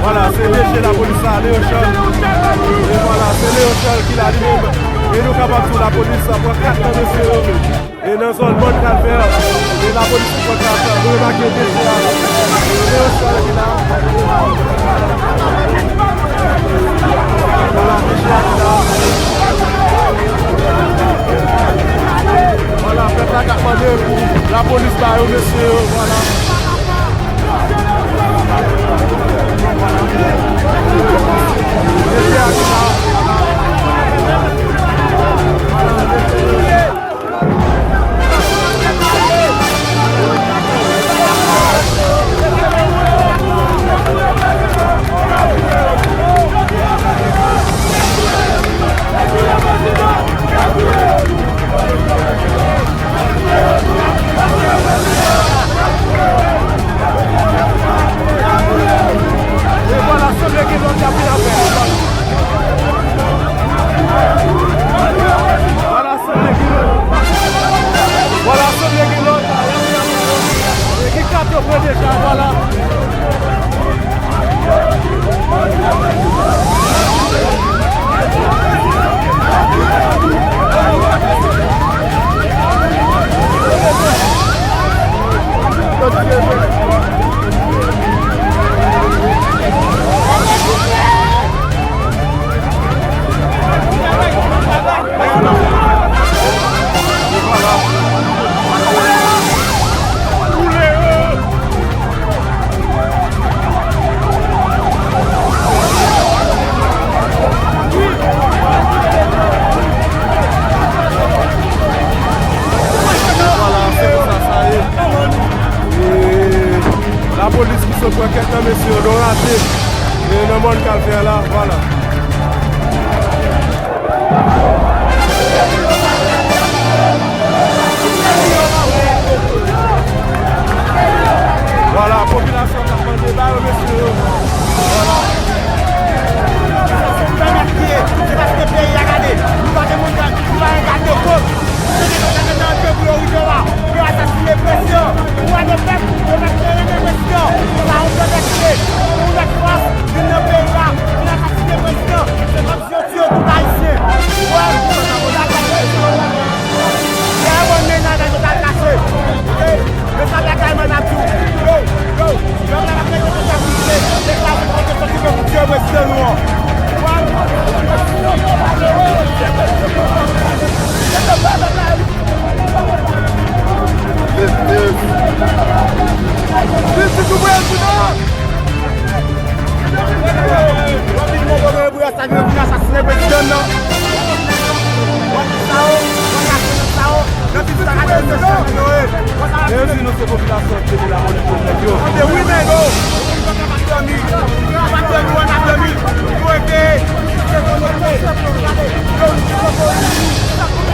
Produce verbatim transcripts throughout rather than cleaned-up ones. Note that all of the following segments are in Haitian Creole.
Vwala, se D G lapolis la, Léon Charles. E vwala, se Léon Charles ki la li menm. E nou kapab di w lapolis la pran kat nan mesye yo. E nan zòn Mòn Kalvè, e lapolis ki pran kat la, nou remake D G a. Léon Charles ki la. Vwala, D G a ki la. Vwala, pèp la k ap mande pou lapolis ba yo mesye yo, vwala. E vwala, sanble gen lòt y ap vin avè l. Vwala, sanble gen lòt. Vwala, sanble gen lòt. E gen kat yo pran deja, vwala. Vwala, se konsa sa ye. E lapolis ki sot pran kèk nan mesye yo, nan rate, e nan Mòn Kalvè la, vwala. Vwala, popilasyon k ap mande ba yo mesye yo. Vwala. Sa se yon bèl nèg ki ye, se paske peyi a gade. Nou pa gen moun gade, nou pa gen gade kòb. Se nèg yo gade nan ke pou yo rive la. Yo asasinen prezidan. Ou wè de pèp, yo mèt renmen prezidan. Se pa yon bèl nèg ki ye. Se yon nèg fòs, vin nan peyi a, vin asasinen prezidan. Se kòm si yo tiye tout Ayisyen. Ou wè, lè yo wè mennaj la, yo t al kache. Men sa bagay mwen ap di w. Yo, yo, yo, la ap mete konsa pou tiye. Se sa pou konte soti pou tiye prezidan nou an. Ou wè? Jistis! Jistis pou prezidan! Yo vin nan domè pou yo sa vin asasinen prezidan nan. W ap di sa yo, w ap di sa yo, nan ti sa gade se sa yo ye. E yo di nou se popilasyon ki te la polis pou nèg yo. Tande wi, men yo. Yo pa dòmi. Yo pa dòmi, yo pa dòmi. Yo reveye. Yo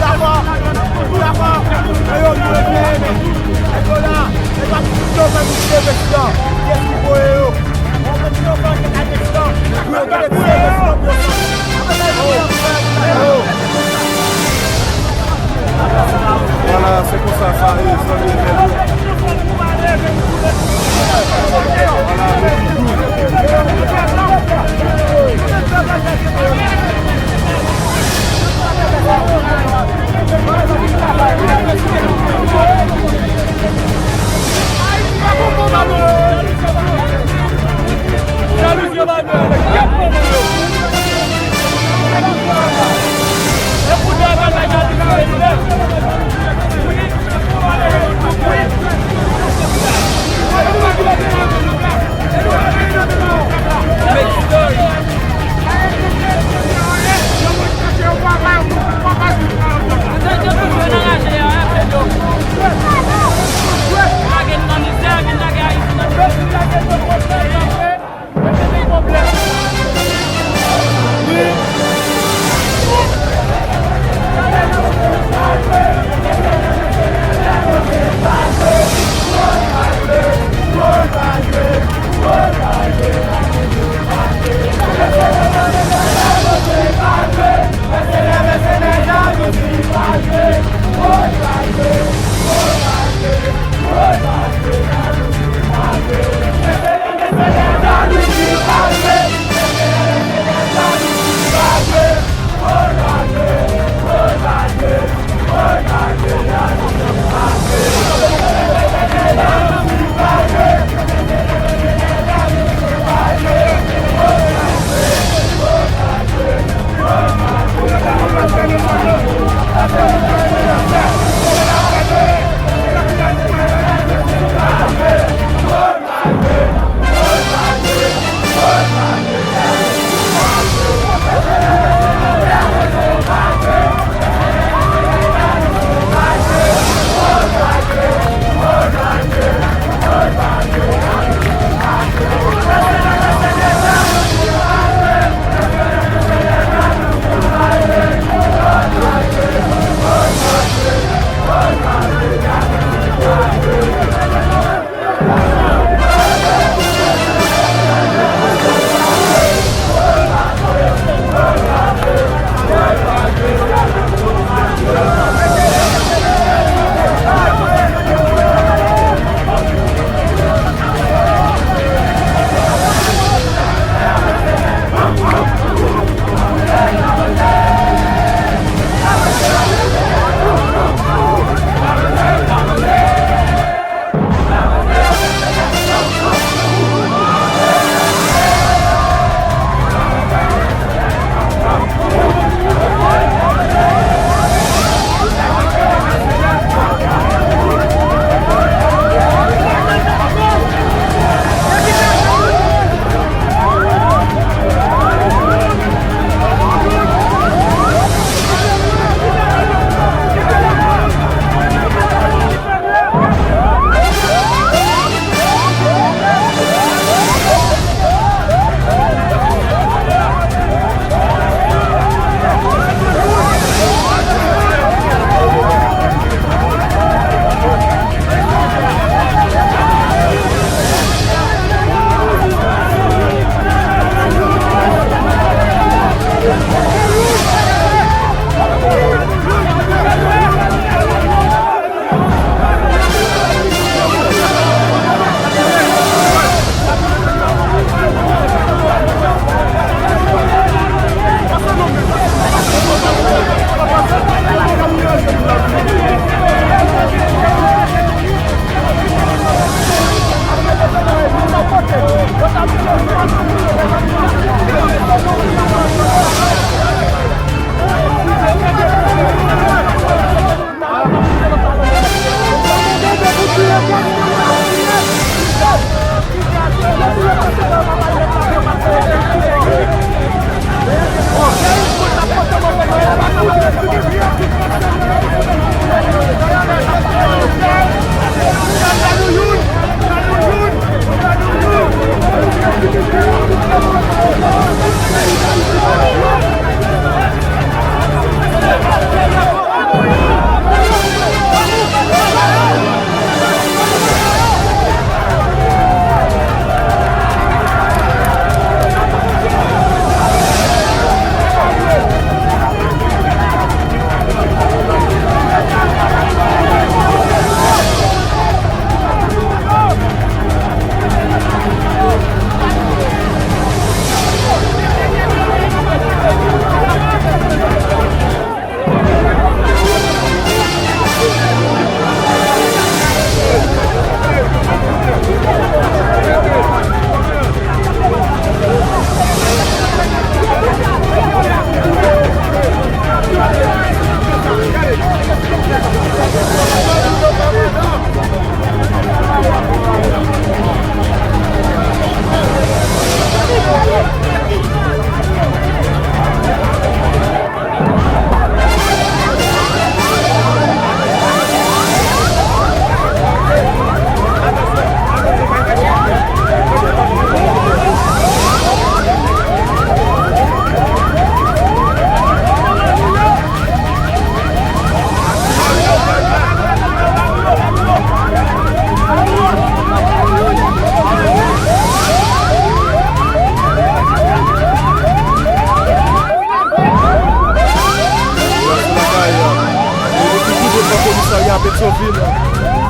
dakò. Yo dakò. Men yo, yo reveye, men. Nèg yo la. Nèg yo ap di tout yo fè pou tiye prezidan. Kiyès ki voye yo? Yo fè tout yo fè ankèt ak prezidan. Pou yo kite tiye prezidan pou yo sòti. Vwala, se konsa sa ye, zanmi, zanmi.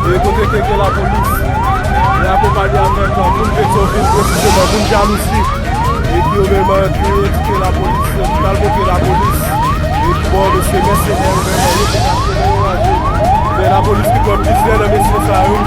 E kote ke gen lapolis, e akonpanye avèk, e, moun Petyonvil, presizeman moun Jalouzi, epi yo menm, e, ki endike lapolis, ki pral montre lapolis, e ki, bon, mesye mèsenè yo menm, yo te kache nan yon raje. Men lapolis ki pran plizyè nan mesye sa yo.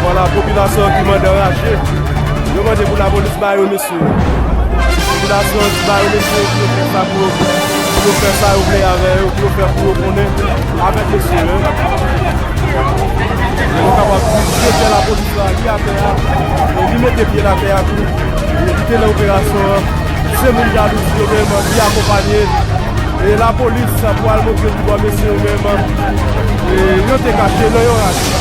Vwala, popilasyon ki mande anraje. Yo mande pou lapolis ba yo mesye yo. Popilasyon an di ba yo mesye yo pou yo fè sa pou yo, pou yo fè sa yo vle avè yo, pou yo fè pou yo konnen avèk mesye yo. Pou yo kapab di direktè lapolis la, li atè a, li mete pye l atè a tou. Li te nan operasyon an. Se moun Jalouzi yo menm ki akonpanye, e, lapolis pou al montre kibò mesye yo menm, e, yo te kache nan yon raje.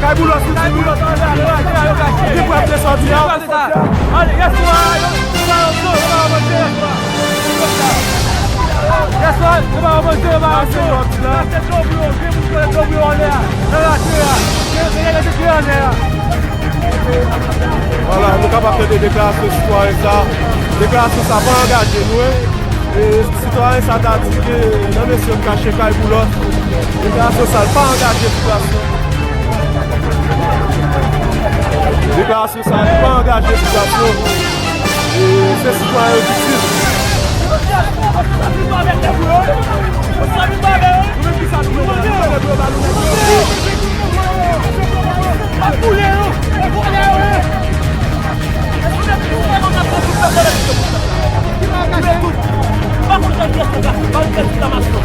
Kay Boulos, Kay Boulos, anlè a, yo kache. Li prèt de sòti a. Ale, yèswa, yo, yo ba yo zo, yo ba yo manje, yèswa. Yèswa, yo ba yo manje, yo ba yo zo. Sa se dlo bouyon, vye moun ki dlo bouyon anlè a. Nan raje a. Gen, gen, gen, gen anlè a. Vwala, nou kapab tande deklarasyon sitwayen sa. Deklarasyon sa pa angaje nou, en. E, sitwayen sa ta di ke nan mesye yo kache Kay Boulos. Deklarasyon sa pa angaje sitiyasyon. Deklarasyon sa pa angaje sitiyasyon. E, se sitwayen yo viktim.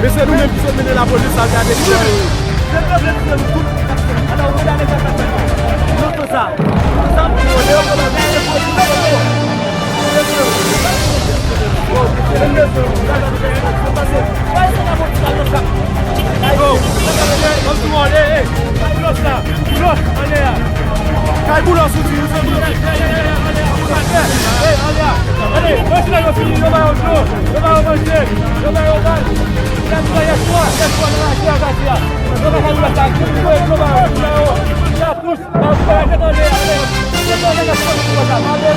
Men se nou menm ki sot mennen lapolis al gade kouwè yo. Kay Boulos ou di, ou santi? Manje la, yo fini, yo ba yo dlo, yo ba yo manje, yo ba yo bal. Yo ba yo yèswa, yèswa nan lachè a, gade a. Yo ba yo yèswa, yo ba yo, yo ba yo tous. Ba yo fè tande, ale. Yo tande, yo fè tande, yo fè tande.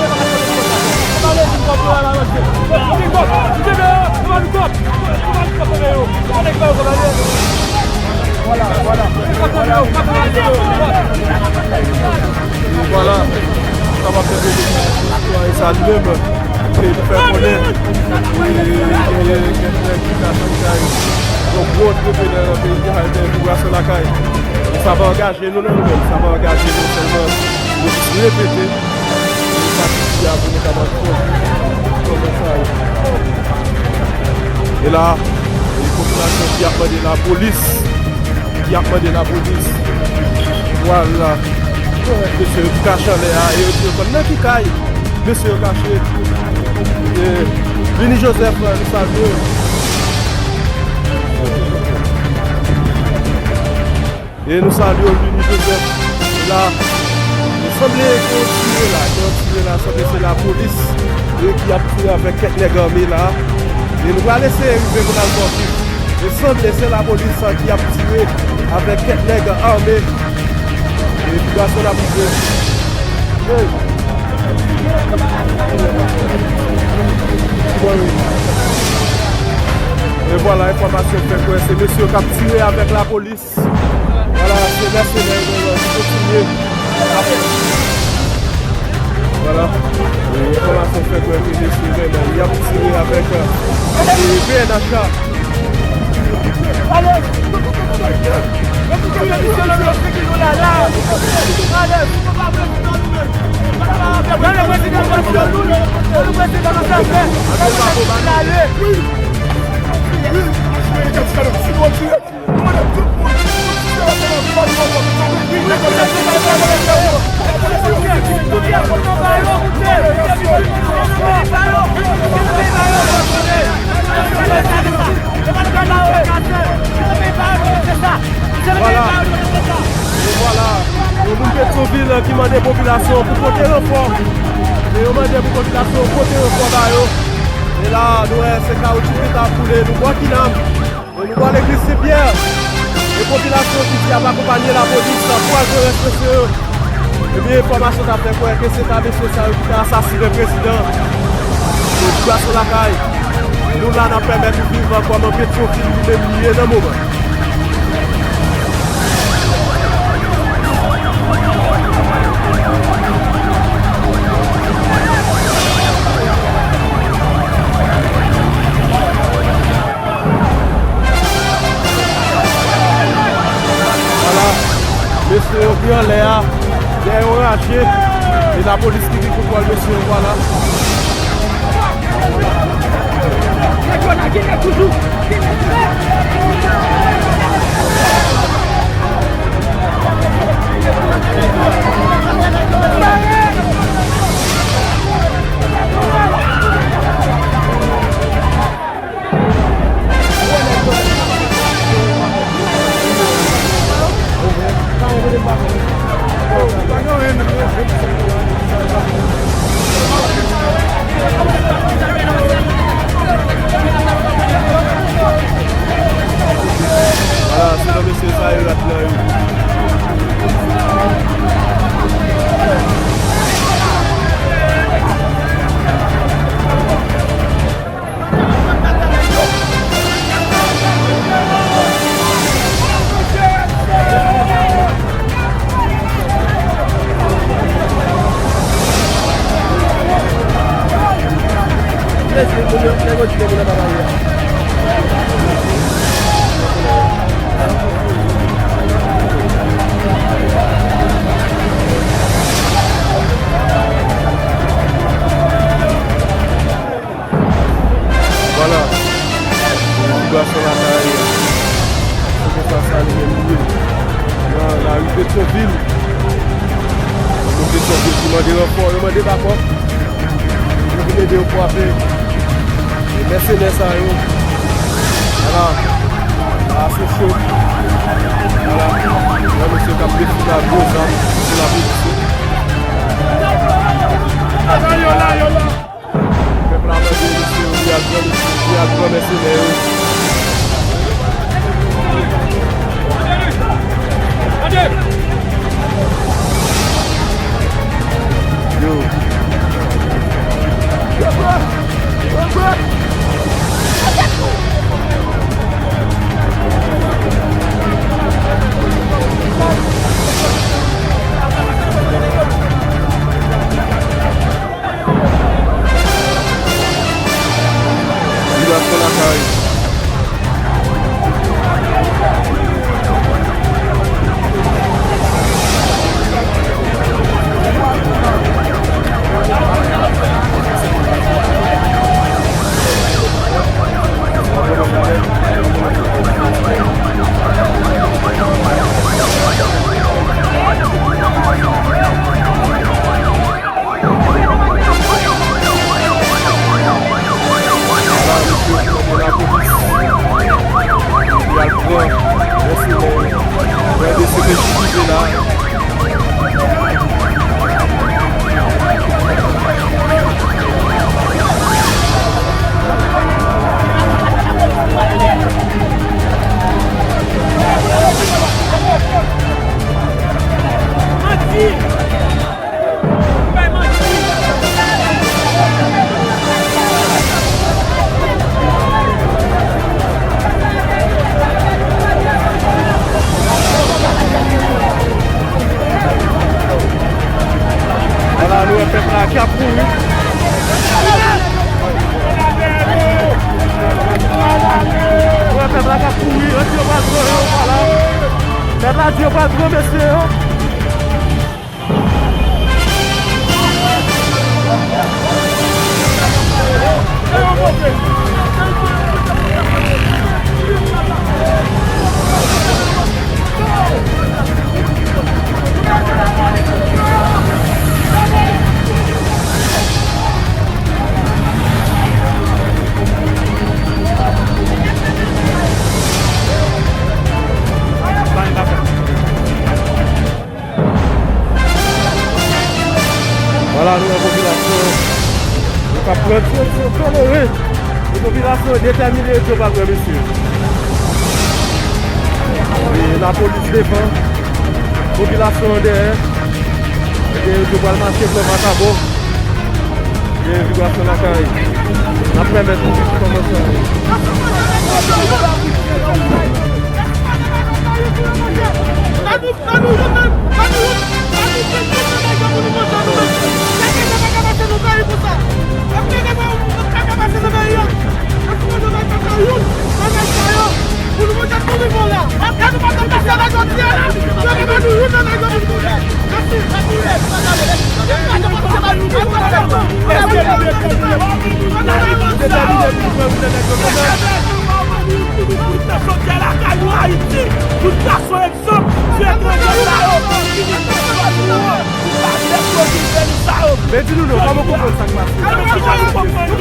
Vwala, vwala. Vwala. Sa pa fè de istwa sa li menm. Se li fè konnen. E, e, e, kèk nèg ki ka chante yon gwo antreprenan nan peyi ki fè popilasyon lakay. Sa pa angaje nou, non, nou menm. Sa pa angaje nou, sèlman nou jis repete. E sa ki di a pou nou kapab fè kòman sa ye. E la, e popilasyon ki ap mande lapolis, ki ap mande lapolis. Vwala. Mesye yo ki kache anlè a, e yo di yo konn nan ki kay mesye yo kache. E, Vini Joseph, nou salye w. E nou salye w, Vini Joseph. La, e sanble gen yon tire la, gen yon tire la, sanble se lapolis, e ki ap tire avèk kèk nèg ame la. E nou pral eseye rive pou n al bò kit. E sanble se lapolis sa ki ap tire avèk kèk nèg ame. E ti gason ap rive. Hey! E vwala, enfòmasyon fè kwè se mesye yo k ap tire avèk lapolis. Vwala, se mèsenè yo, yo kontinye. Vwala. E enfòmasyon fè kwè ke mesye yo, y ap tire avèk, e, P N H la. Vwala. E vwala. Yon moun Petyonvil ki mande popilasyon pou pote ranfò. E yo mande pou popilasyon pote ranfò ba yo. E la, nou wè se kawotchou ki ta koule, nou bò Kinam. E nou bò legliz Sen Pyè. E popilasyon ki di ap akonpanye lapolis pou al jwenn rès mesye yo. Ebyen, enfòmasyon ta fè kwè ke se ta mesye sa yo ki ta asasinen prezidan. E popilasyon lakay. Nou la n ap pèmèt ou viv kòman Petyonvil li menm li ye nan moman. Vwala. Mesye yo ki anlè a, dèyè yo raje. E lapolis ki gen kontwòl mesye yo, vwala. Vwala, se nan mesye sa yo rat nan yo. Vwala. Sitiyasyon lakay. Se konsa sa li menm li ye. Nan lari Petyonvil. Moun Petyonvil ki mande ranfò, yo mande bakòp. Yo vin ede yo kwape. E mèsenè sa yo. Vwala. Sa se cho. Vwala. Yon mesye k ap defile ak gwo zam. Se lapolis. Yo la, yo la. Pèp la Pèp la ki ap kouri. Wè, pèp la k ap kouri, yo di yo pral pran yo, vwala. Pèp la di yo pral pran mesye yo. Vwala, nou wè popilasyon an k ap pran direksyon Fèlere. E popilasyon an detèmine, yo di yo pral pran mesye. E lapolis devan, popilasyon an dèyè. E yo di yo pral mache pran vakabon. Gen vibrasyon lakay. N ap pèmèt nou kòmanse. Tout nasyon k lakay nou Ayiti, tout nasyon egzanp, se etranje sa yo ki vin nan zòn nou an, pou pa fè pwodui veni sa yo. Men di nou non, kòman w konprann sa k pase? Men kijan nou konprann li?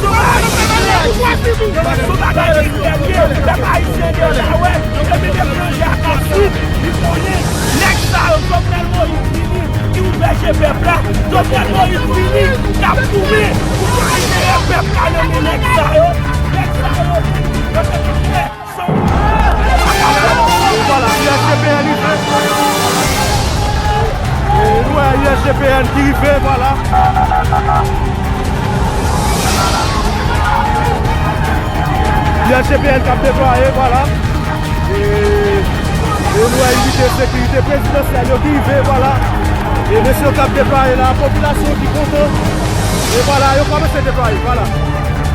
Se yon bagay ki fèt, se yon bagay ki fèt, se yon bagay ki fèt, pèp ayisyen deja wè, depi etranje a konstwi, li konnen nèg sa yo, Jovenel Moïse vini, ki ouvè je pèp la. Jovenel Moïse vini, k ap goumen pou ke enterè pèp la nan men nèg sa yo. Nèg sa yo, yo te ka fè san. Vwala, U S G P N rive. E nou wè U S G P N ki rive, vwala. U S G P N k ap deplwaye, vwala. E, e nou wè inite sekirite prezidansyèl yo ki rive, vwala. E mesye yo k ap deplwaye la, popilasyon ki kontan. E vwala, yo kòmanse deplwaye, vwala.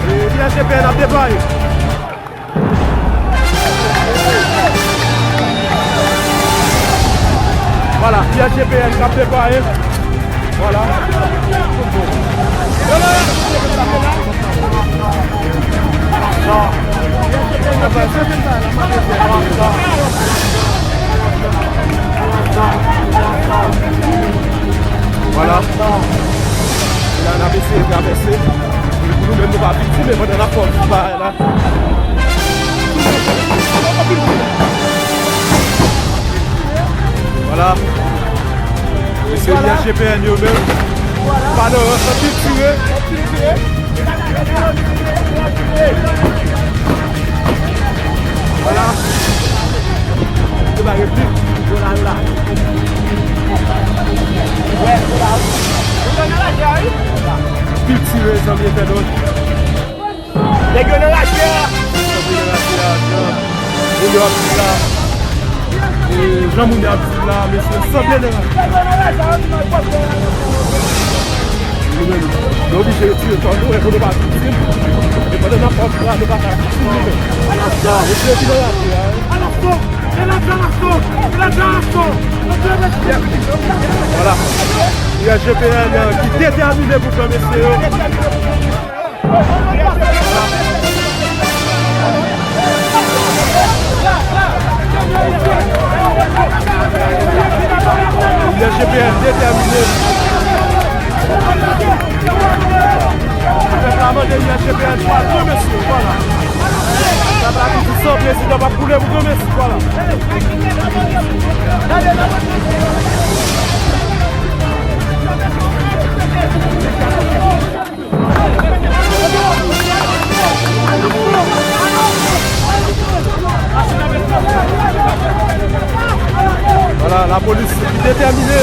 E U S G P N ap deplwaye. Vwala, U S G P N k ap deplwaye. Vwala. Vwala. La, n ap eseye travèse. E pou nou menm, nou pa viktim, men pandan n ap fè bagay la. Vwala. Mesye U S G P N yo menm. Pa nan rans, anpil tire. Vwala. Yo pa repli. Yo la, yo la. Anpil tire, zanmi entènot. Nèg yo nan rache a. Nèg yo nan rache a, jan moun yo ap viv la. E jan moun yo ap viv la, mesye, sanble nan rache a. Nou menm, nou oblije retire kò nou, e pou nou pa viktim. E pandan n ap fè la, nou pa ka viktim nou menm. Mesye ki nan rache a, wi. Vwala. U S G P N ki detèmine pou pran mesye yo. U S G P N detèmine. Pèp la mande U S G P N pou al pran mesye, vwala. Pèp la ki di san prezidan p ap boule pou pran mesye, vwala. Vwala, lapolis ki detèmine.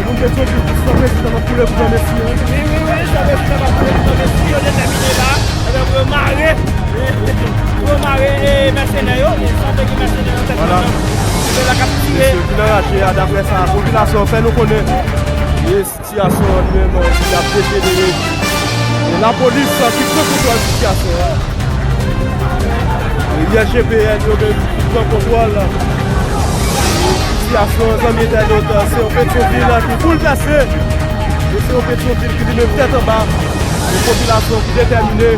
Moun Petyonvil ki san prezidan p ap boule pou pran mesye, wi. Wi, wi, wi, san prezidan p ap boule pou pran mesye, yo detèmine la. Ebyen, pou yo mare, pou yo mare, e, mèsenè yo, e, sanble gen mèsenè nan tèt yo. Vwala. Mesye ki nan raje a, daprè sa popilasyon fè nou konnen, e sitiyasyon an li menm ki ap dejenere. E lapolis ki pran kontwòl sitiyasyon an. E I S G P N yo menm ki pran kontwòl sitiyasyon an, zanmi entènot, se yon Petyonvil ki boulvèse. E se yon Petyonvil ki li menm tèt anba. E popilasyon ki detèmine.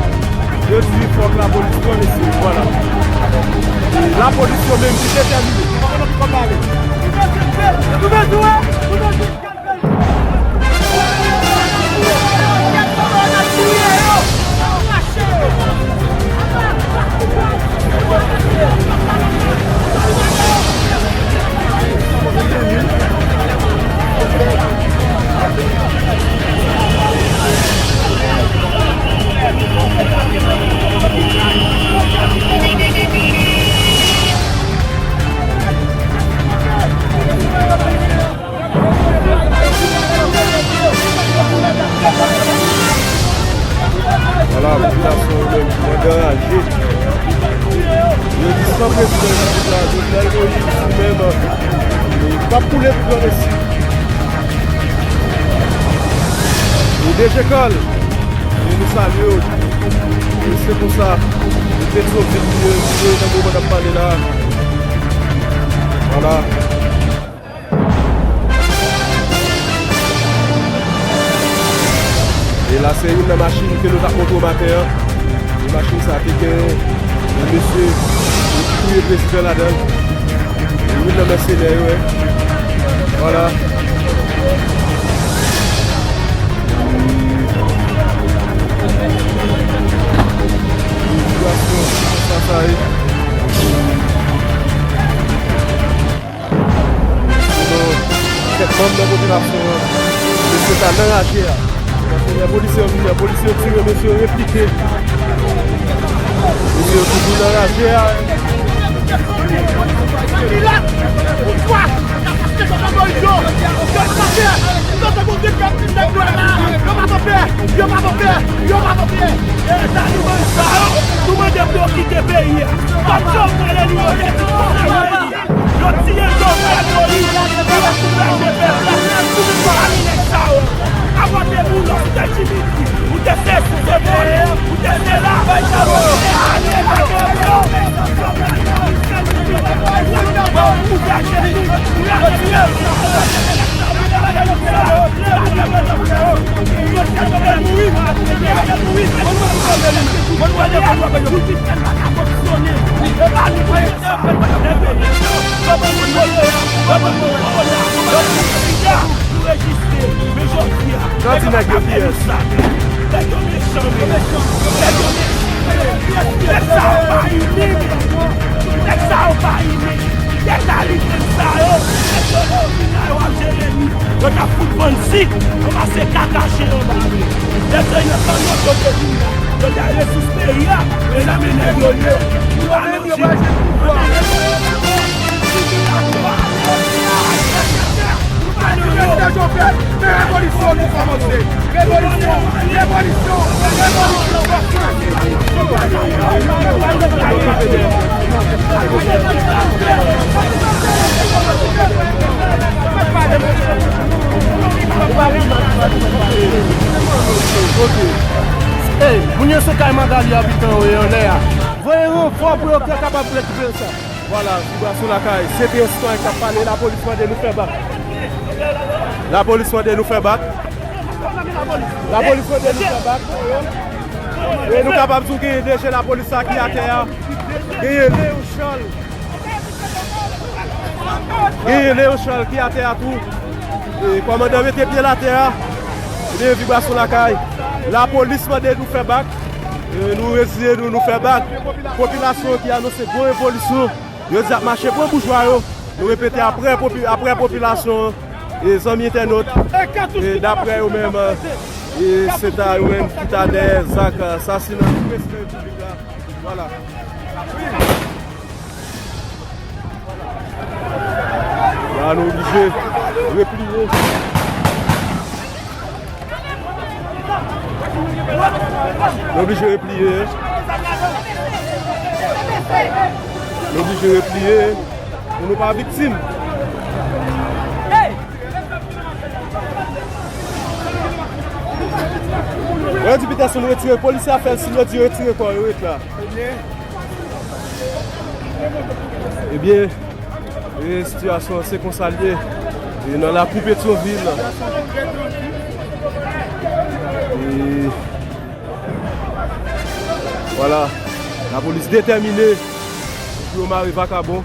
Yo di fòk lapolis pran mesye. Vwala. Lapolis yo menm ki detèmine. Vwala, popilasyon yo menm ki mande anraje. Yo di san prezidan Repiblik la, Jovenel Moïse li menm, li p ap koule pou granmesi. E D G Carl, e nou salye w. E se konsa, e Petyonvil li ye, li ye nan moman n ap pale la. Vwala. E la se youn nan machin ke nou t ap montre w maten an. E machin sa te gen yon mesye ki touye prezidan ladan l. E youn nan mèsenè yo, wi. Vwala. Sitiyasyon sa, sa ye. Sinon, kèk manm nan popilasyon an, mesye sa nan raje a. Paske lè polisye yo vini an, polisye yo tire, mesye yo replike. Mesye yo toujou nan raje a. Yo pa pè, yo pa pè, yo pa pè. E, taliban sa yo, nou mande pou yo kite peyi a. Kòm Jovenel e li yo, yo tiye Jovenel Moïse, yo soulaje pèp la. Pami nèg sa yo, avan te Boulos, ou te Dimitri, ou te sesi, ou te vole, ou te sela. Yo di nèg yo kiyès? Nèg yo mechan, men. Nèg yo mechan. Nèg sa yo pa imen. Nèg sa yo pa imen. Detaye nèg sa yo. Nèg yo, yo vin la, yo ap jere nou. Yo t ap fout vann sik. Yo pase kaka chen anba men. Nèg sa yo, tan yo te vin la. Yo te ale sou peyi a. Men nan men nèg yo ye. Nou pa menm yo pa jwenn pouvwa. Prezidan Jovenel, men revolisyon nou kòmanse. Revolisyon, revolisyon, revolisyon. Ey, moun yo se kay Magali abitan yo ye anlè a. Voye ranfò pou yo te kapab rekipere sa. Vwala, Vibrasyon Lakay, se te yon sitwayen k ap pale, lapolis mande nou fè bak. Lapolis mande nou fè bak. Lapolis mande nou fè bak. E nou kapab di w genyen de je lapolis sa ki atè a. Genyen Leo Charles. Genyen Leo Charles ki atè a tou. E kòmandan mete pye l atè a. Ebyen, Vibrasyon Lakay. Lapolis mande nou fè bak. E nou reziye nou, nou fè bak. Popilasyon ki anonse gwo revolisyon. Yo di ap mache pran boujwa yo. Nou repete, apre popi-, apre popilasyon an, e zanmi entènot, e daprè yo menm, e se ta yo menm ki ta dèyè zak, e, sasinay prezidan repiblik la. Vwala. La, nou oblije repliye. Nou oblije repliye. Nou oblije repliye. Pou nou pa viktim. Yo di Peterson retire, polisye a fè l siy, yo di retire kò yo, ret la. Ebyen, e sitiyasyon an se konsa l ye. E nan lakou Petyonvil. E Vwala, lapolis detèmine pou yo mare vakabon.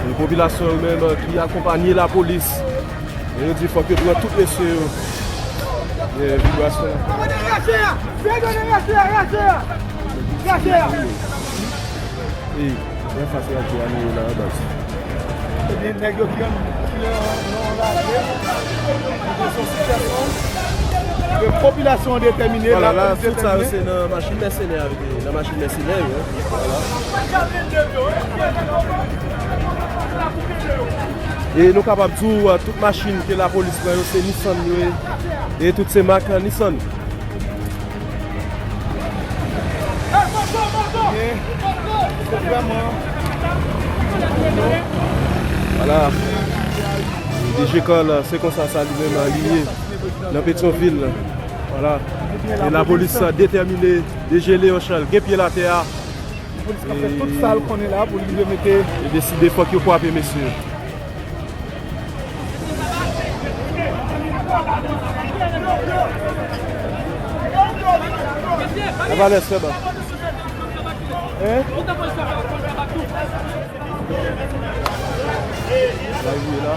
E popilasyon yo menm ki akonpanye lapolis, e yo di fòk yo pran tout mesye yo. E vibrasyon. Ey, anfas radyo a nou ye la, baz. Ebyen, nèg yo ki an, ki an, nan lari, se yon sitiyasyon ke popilasyon an detèmine, lapolis detèmine. Vwala, la, sou sa yo, se nan machin mèsenè avèk, nan machin mèsenè yo, vwala. E nou kapab di w, tout machin ke lapolis pran yo, se Nissan yo ye. E tout se mak Nissan. Ebyen, se vrèman. Vwala. D G Carl, se konsa sa li menm li ye nan Petyonvil. Vwala. E lapolis detèmine, D G Léon Charles gen pye l atè a. Lapolis ka fè tout sa l konnen la pou li mete. E deside fòk yo kwape mesye. Lavalès, fè ba. Hein? Sa rive la.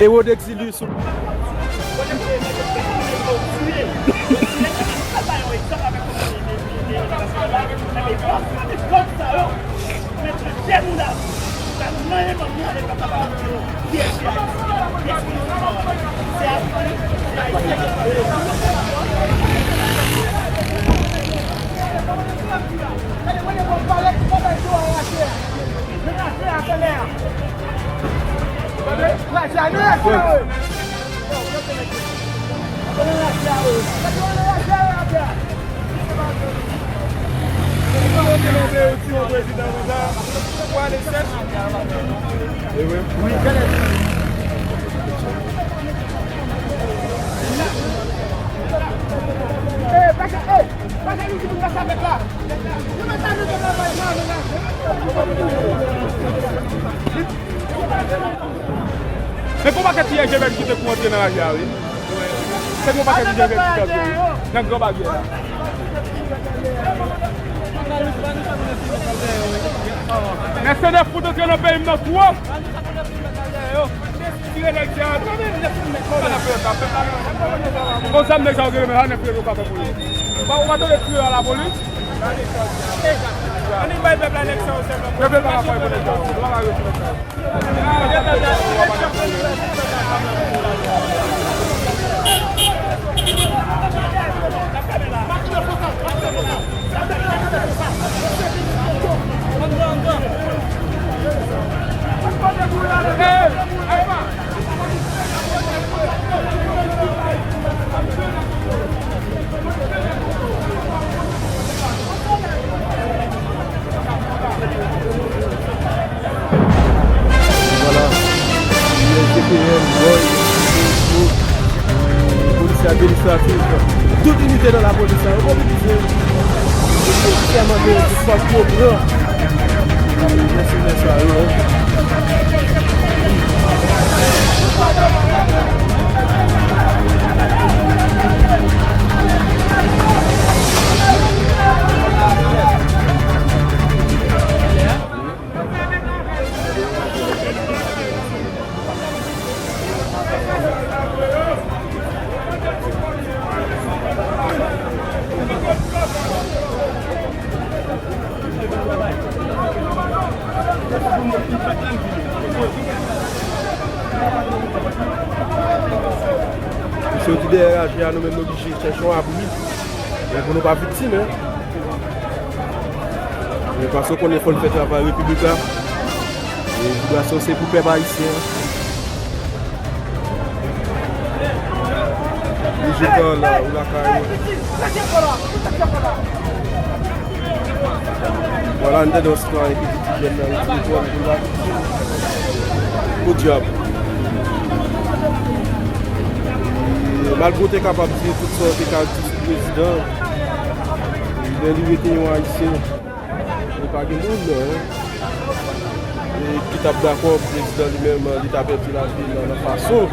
Ewo Dexilus. Men gon pakèt ti L G B T ki te kou antre nan lari a, wi. Se gon pakèt L G B T ki te antre, wi, nan Gran Baryè a. Mèsenè fout antre nan peyi m nan twòp. Tire nèg sa yo. Konsa nèg sa yo gen men, sa nèg yo ka fè pou yo. Ou pa, ou pa tande tire a lapolis? Ann bay pèp la nèg sa yo sèlman. Pèp la pa bay pou nèg sa yo. Yo pa ka rete nèg sa yo. Vwala. U S D P M, Roy, Fosfo, e, polisye administratif, tout inite nan lapolis la, yo mobilize. Yo sèmante yo di fòk yo pran mèsenè sa yo. Misye yo di dèyè raje a, nou menm nou oblije chèche yon abri. Men pou nou pa viktim, en. Men paske w konnen fò n fè travay repiblik la. E vibrasyon se pou pèp ayisyen an. Digital, euh, ou lakay ou. Vwala, n tande yon sitwayen ki di ti jèn nan li ti jèn pou l pa viktim. Podyab. E malgre w te kapab di tout sa w te ka di sou prezidan, e lè li rete yon Ayisyen, li pa gen moun, e, ki t ap dakò pou prezidan li menm, li ta pèdi lavi l nan fason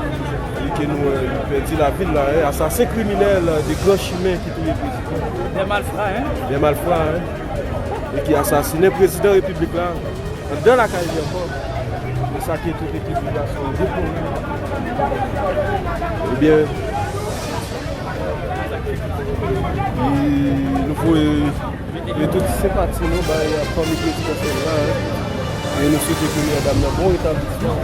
li ke nou wè li pèdi lavi l la, e, asasen kriminèl de gran chimen ki touye prezidan. Dè malfra, en? Dè malfra, en? E ki asasinen prezidan repiblik la anndan lakay li ankò. E sa ke tout ekip li la sou deplore. Ebyen, e nou voye E tout senpati nou bay fanmi prezidan Sèl la, en. E nou swete premyè dam nan bon retablisman.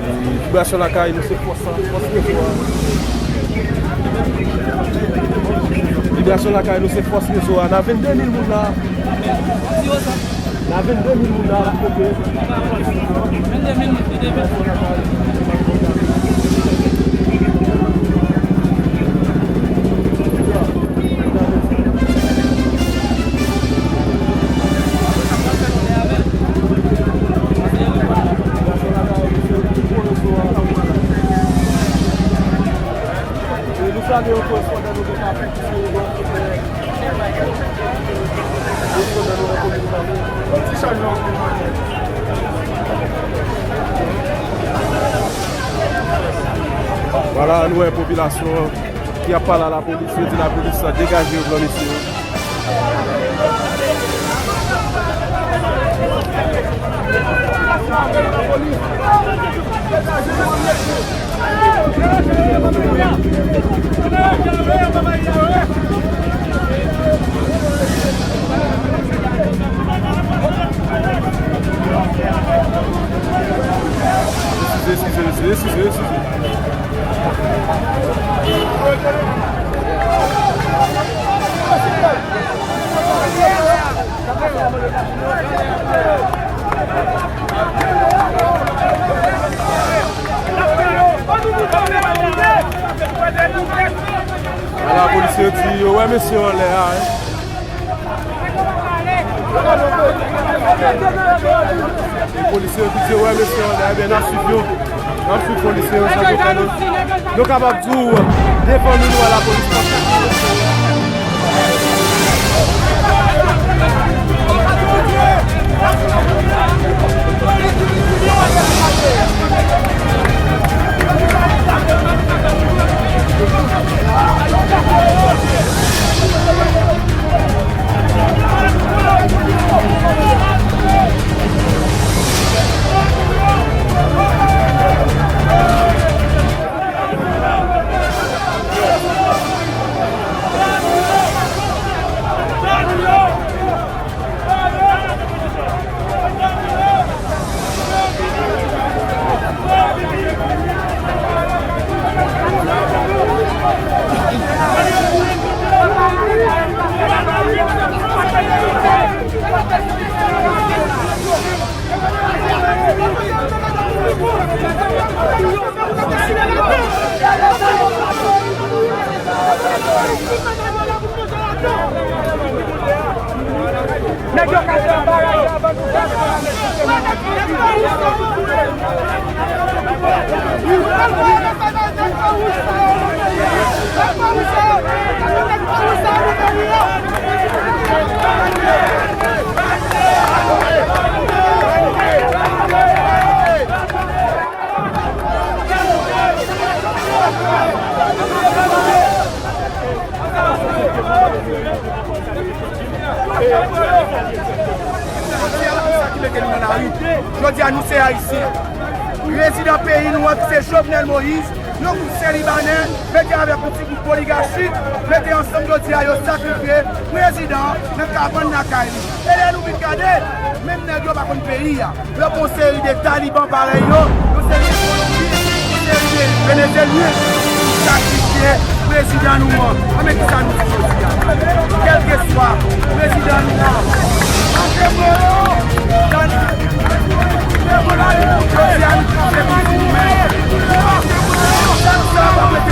E vibrasyon lakay nou se fòs la, fòs rezo a. Vibrasyon lakay nou se fòs rezo a. Nan vennde mil moun la. Nan vennde mil moun la, kote. Vwala, nou wè popilasyon ki ap pale a lapolis, yo di lapolis degaje yo, pran mesye yo. Eskize, eskize, mesye, eskize, eskize. Ala polisye yo di yo wè mesye yo anlè a, en. E polisye yo ki di yo wè mesye yo anlè a, ebyen, n ap swiv yo. N ap swiv polisye yo, sa yo fè nou. Nou kapab di w, devan nou, nou wè lapolis pran. Nèg yo ka fè anbaraj avan nou fè anbaraj. Jodi a, nou se Ayisyen. Prezidan peyi nou an, ki se Jovenel Moïse, yon gwoup se Libanè, mete avèk yon ti gwoup oligachi, mete ansanm jodi a, yo sakrifye prezidan an nan kabann lakay li. E lè nou vin gade, menm nèg yo pa konn peyi a. Yo pran yon seri de taliban parèy yo, yon seri de kolonbyen, yon seri de venezelyen ki sakrifye prezidan nou an. Anben, kisa nou di jodi a? Kèlkeswa prezidan nou an, jodi a nou kanpe pou nou menm. Sa, sa pa mete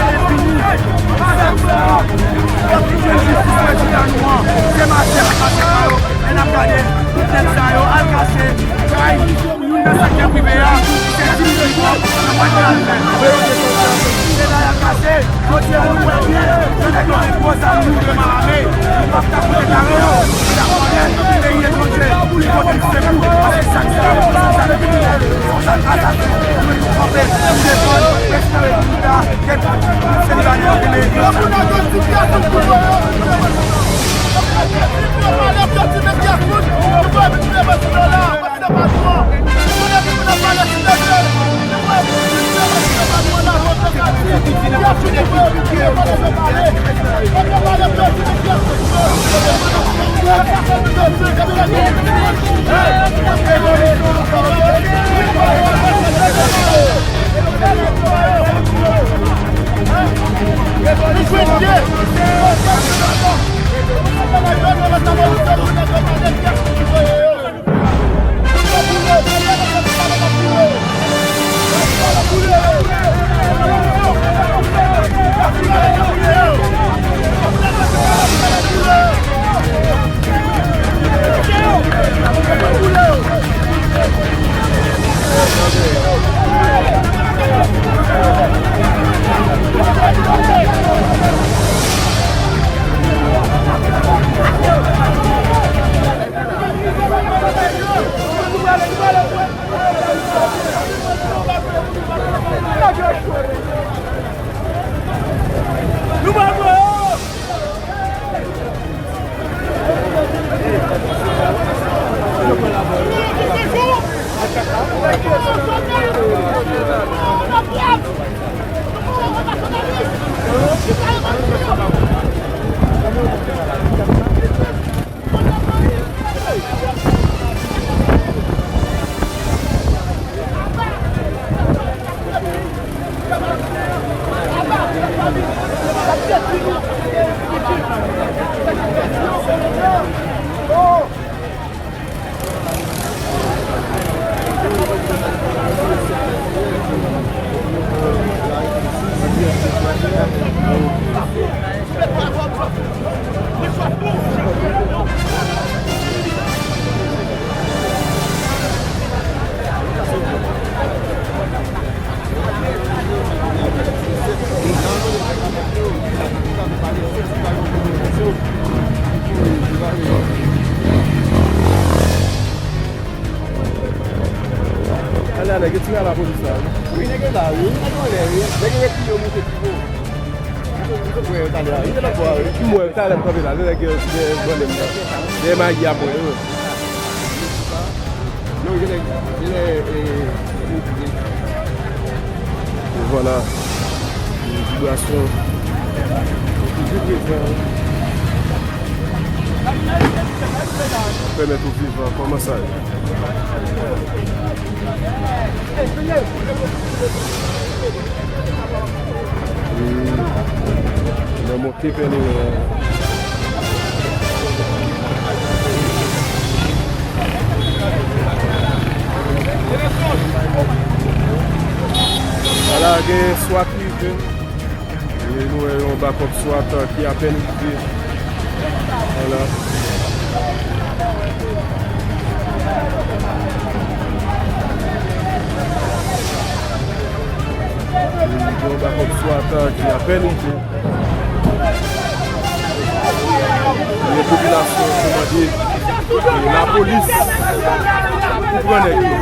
Alè, alè, gen ti lapolis la, wi. Wi, nèg yo la, wi. Nèg yo anlè, wi. Nèg yo retire yo monte pi wo. M wè yo talè a, wi. M wè yo talè m kanpe la, lè nèg yo, yo bòne m nan. Dèyè mayi a m wè yo. Non, genlè, genlè, e, e, e. E vwala. Yon vibrasyon. Toujou prezan. Pèmèt ou viv, kòman sa ye? Nan monte Pèlerin an. Ala, gen SWAT rive. E nou wè yon bakòp SWAT ki apèn rive. Vwala. Yon bakòp SWAT ki apèn rive. Yon popilasyon ki mande lapolis pou pran nèg yo.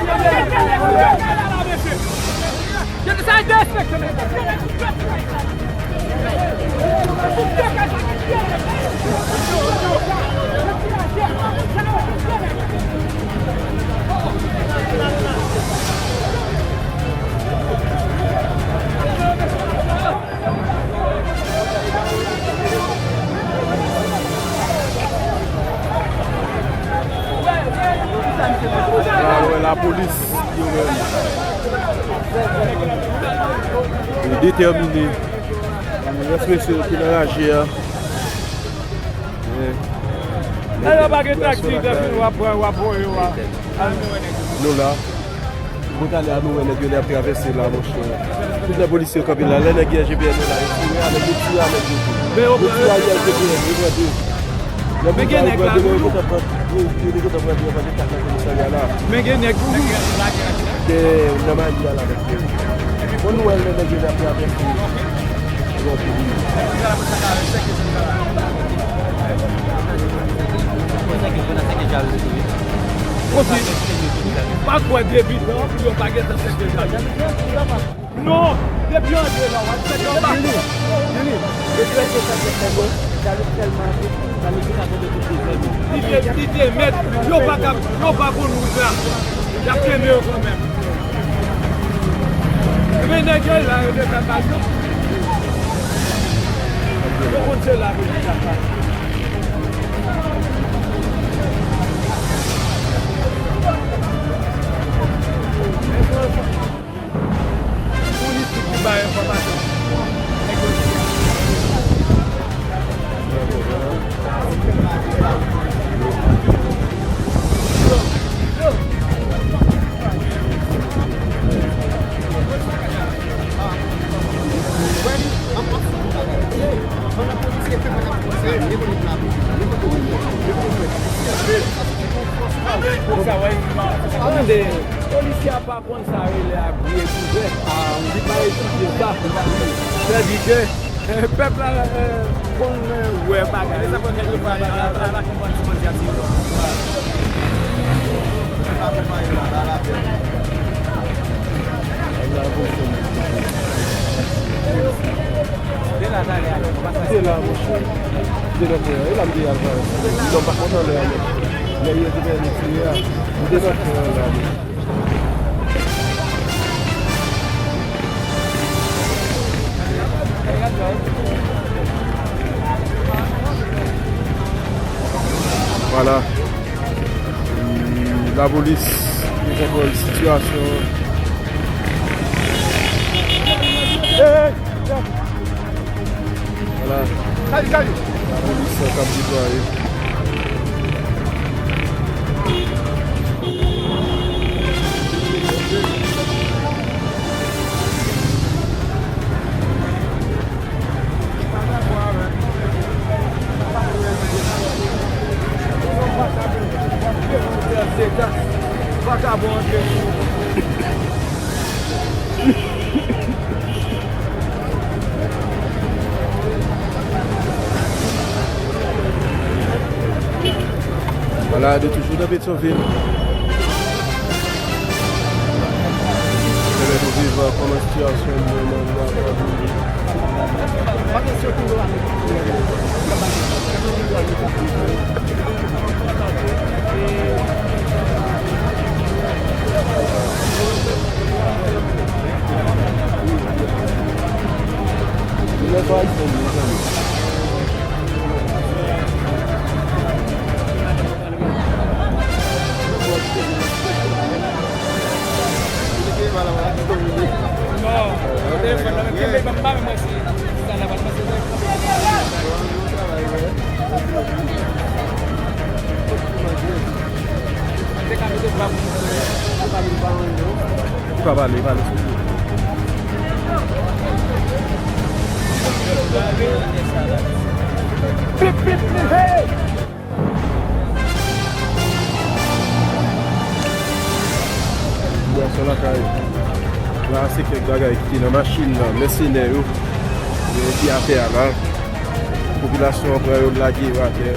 La, nou wè lapolis, yo menm. Yo detèmine. Rès mesye yo ki nan raje a. Lè yo pa gen taktik, lè fini w ap pran, w ap voye yo a. Nou la. Bon, talè a nou wè nèg yo lè ap travèse la, monchè. Tout lè polisye yo kanpe la, lè nèg gen G P N yo la, yo tire a nèg yo, tire a nèg yo tou. Yo tire a G P N, yo pran de. Lè polisye yo pran de, yo gentan pran de, yo gentan pran de, yo pran de kat nan komisarya la. Men gen nèg toujou. Gen nan mali a la, nèg yo. Bon, nou wè lè nèg yo lè ap travèse. Osi, pa kwè depi tan, pou yo pa gentan sèke jalouzi. Non, depi antre la, w ap fè yon bagay. Depi antre sa, se fè bon. Li te, li te mèt, yo pa ka, yo pa konn wout la. Y ap kenbe yo kanmenm. Men nèg yo la, yo te fè bal yo. Yo konn se la, yo te fè bal. Pou li tout ki bay enfòmasyon. Polisye a pa konn sa rele abri ekouvè. Li pa etidye sa. Sètadi ke, eh, pèp la, eh, konn, eh, wè bagay. Se la, monchè. Se la, monchè. E la, m te al fè. M pa kontan lè a, monchè. Lè yo te fè nou tiye a. M te nan fè la, monchè. Vwala. Lapolis ki kontwòl sitiyasyon an. Vwala. Lapolis k ap deplwaye. Vagabon antre. Vwala, de toujou nan Petyonvil. Fè nou viv kòman sitiyasyon nou menm nan. Non, telefòn nan, men kenbe, ban m ba mwen si sa la pa pase. Ou pa pale, pale sou. Pip, pip, pip, hey! Sitiyasyon lakay la, se kèk bagay ki te nan machin nan, mèsenè yo, ki atè a la. Popilasyon an pran yo, lage yo atè.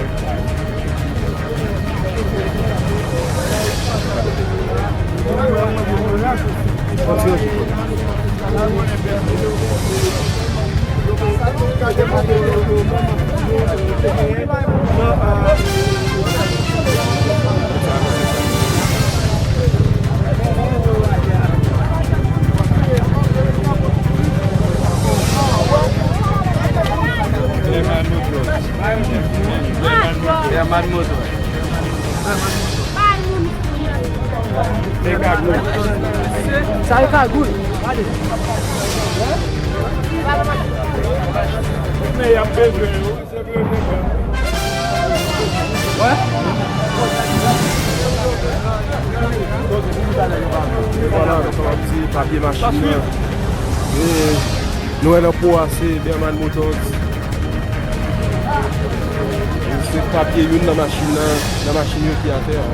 Herman Motor. Sa e kagou. Gade. Men y ap bezwen yo. Vwala, nou kapab di papye machin nan. E nou wè nan po a se Berman Motors. Se papye youn nan machin nan, nan machin yo ki atè a.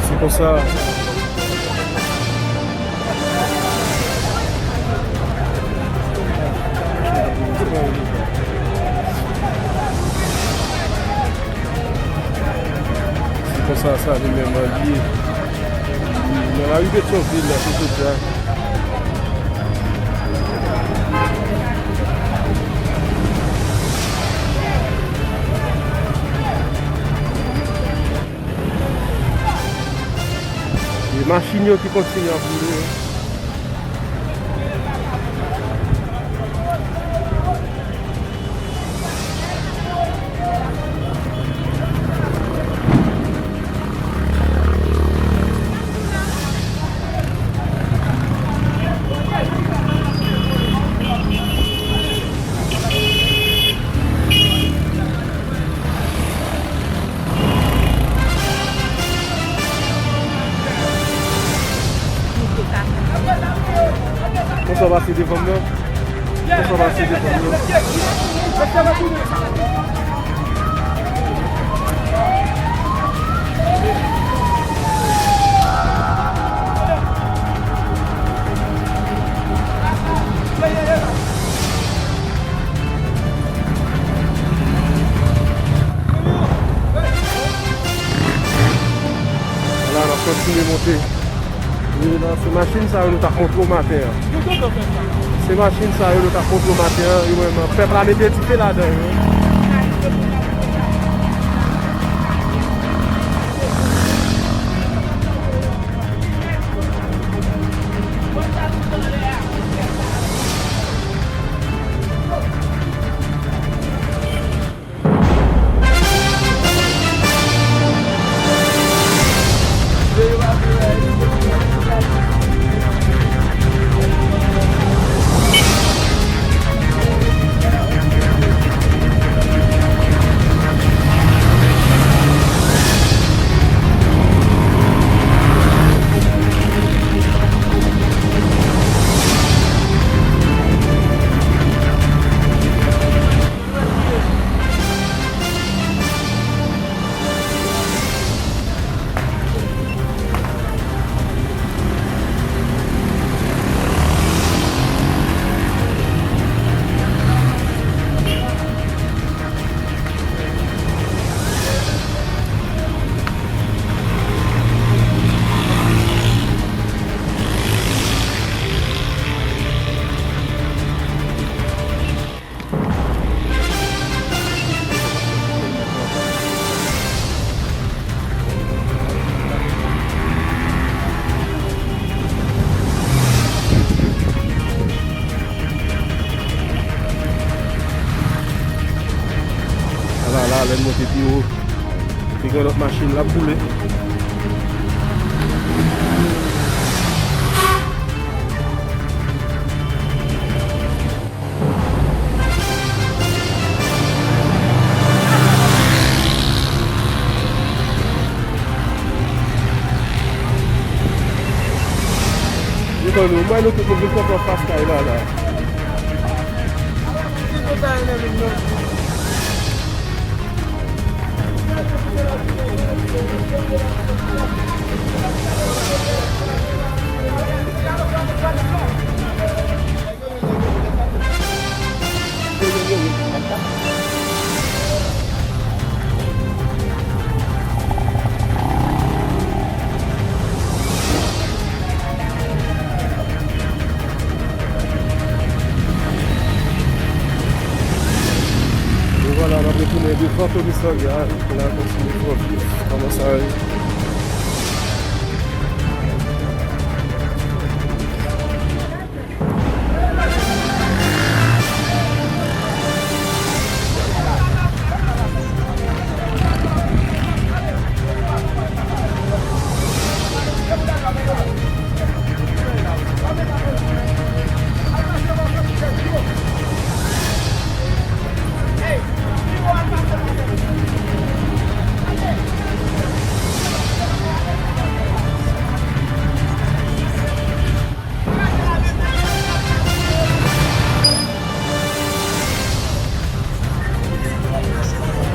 Se konsa. Konsa sa li menm li ye. Nan lari Petyonvil la, se jodi a. E machin yo ki kontinye ap boule. Konsa w pase devan m nan? Konsa w pase devan m nan? Ala, n ap kontinye monte. E la, se machin sa yo nou t ap montre w maten an. Se machin sa yo nou t ap montre w maten an. Yo menm, pèp la mete dife ladan yo. Ala, la, lè n monte pi wo, te gen lòt machin l ap boule. Yo ban nou, mwen nou tout nou vin konpran fas kay la, la. E vwala, n ap retounen devan komisarya a, pou n al kontinye pran vi kòman sa ye.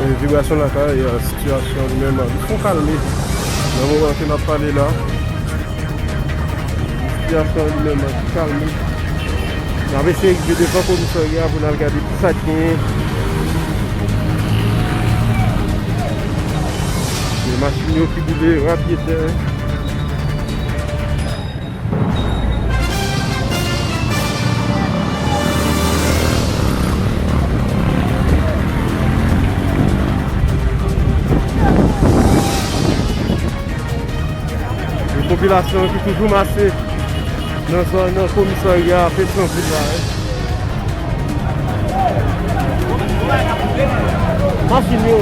E, vibrasyon lakay, e, sitiyasyon li menm, li fon kalme. Nan moman ke n ap pale la, sitiyasyon li menm, li kalme. N ap eseye rive devan komisarya pou n al gade ki sa k genyen. E Machin yo ki boule rapyetè. Yon popilasyon ki toujou mase nan zòn komisarya Petyonvil la, wi. Machin yo.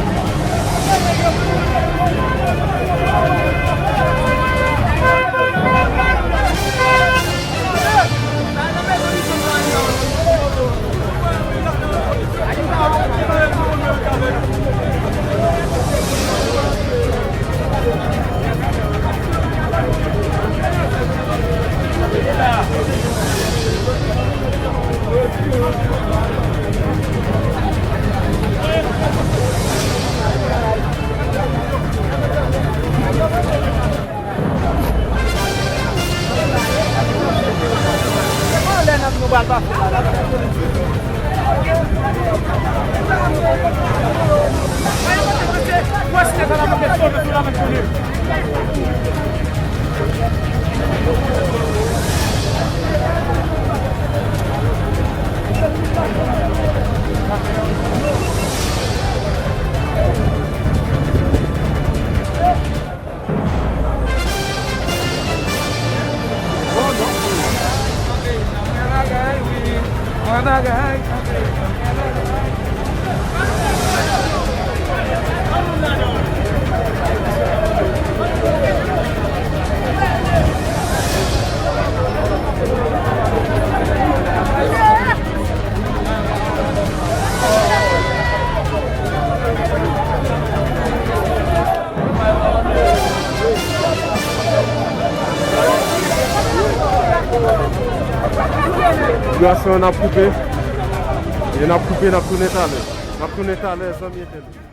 Sitiyasyon an ap koupe. E n ap koupe, n ap tounen talè. N ap tounen talè, zanmi entènèt.